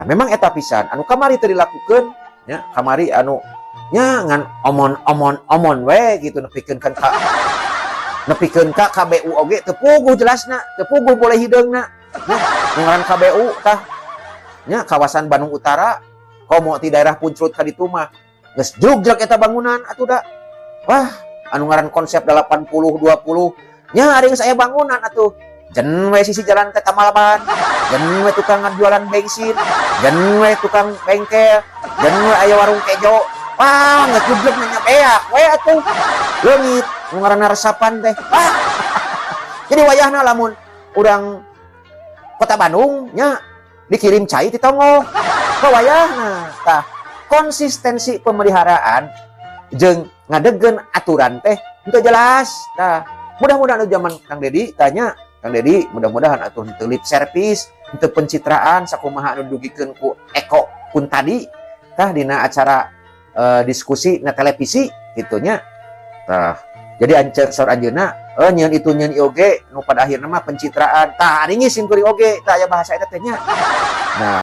Memang eta pisan anu kamari teu dilakukeun nya, kamari anu nya ngan omon-omon omon we gitu, nepikeun kan ka nepikeun ka KBU oge teu puguh jelasna, teu puguh boleh hideungna nya. Nu ngaran KBU tah nya, kawasan Bandung Utara, komo ti daerah Punclut ka ditu mah geus jlug-jlug eta bangunan atuh da. Wah, anu ngaran konsep 80 20 nya, ari geus aya bangunan atuh, jen we sisi jalan teh tambal ban, jen we tukang jualan bensin, jen we tukang bengkel, jen we aya warung kejo. Wah, geus jlug nya, beak we atuh, leungit nu ngaranna resapan teh. Wah, jadi wayahna lamun urang Kota Bandung nya dikirim cai ti tonggoh ke wayahna. Tah, konsistensi pemeliharaan jeung ngadegen aturan teh itu jelas. Tah, mudah-mudahan zaman Kang Dedi tanya Kang Dedi, mudah-mudahan atuh henteu lip service, henteu pencitraan sakumaha anu dugikeun ku Eko pun tadi tah dina acara diskusi na televisi gitu nya. Tah, jadi ancer saur anjeunna nyieun itu, nyieun ieu oge, nu pada akhirna mah pencitraan. Tah, ari sim kuring oge tah aya bahasa eta teh nya. Nah.